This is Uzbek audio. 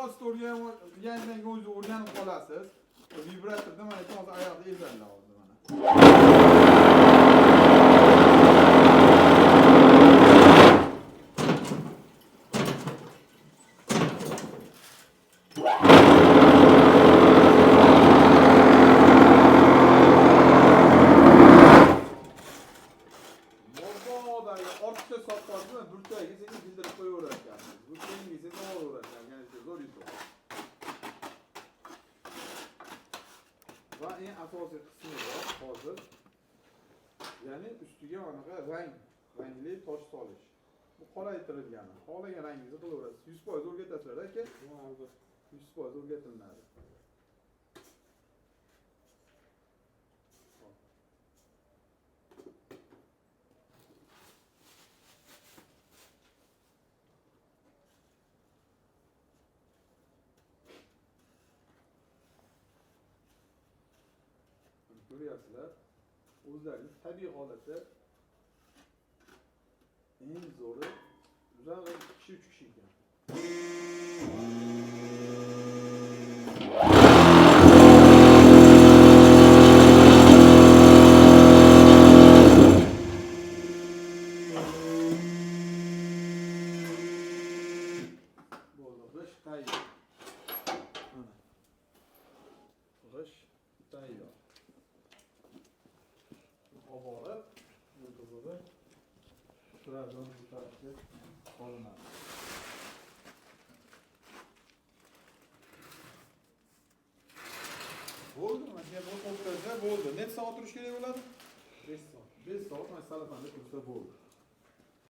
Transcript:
Asta o'rgangandan keyin o'zingiz o'rganib qolasiz. Vibratorda mana shu hozir oyoqda ezadilar hozir mana. Mabodo ortiqcha sop qolsa, burchagiga sekin jildirib qo'yaverar ekansiz. Bu keyingisi olaverar ekan, zo'r yutuq. Va eng asosiy qismi bor hozir. Ya'ni ustiga anaqa rangli tosh solish. Bu qoraytirilgani. Xohlagan rangingizni qilaverasiz. 100% o'rgatasizlar aka. 100% o'rgatilinadi. Hop. Mana ko'ryapsizlar, o'zlaringiz tabiiy holatda eng zo'ri uzog'i 2 kishi, 3 kishi ekan. Bo'ldi, g'isht tayyor. Mana. G'isht tayyor. Olib borib, bu qizig'i shulardan bu tarafga olinadi. Bo'ldi, mana shu yerga qo'yib qo'ysa bo'ldi. Necha soat turish kerak bo'ladi? 5 soat. 5 soat mana salafanda tursa bo'ldi.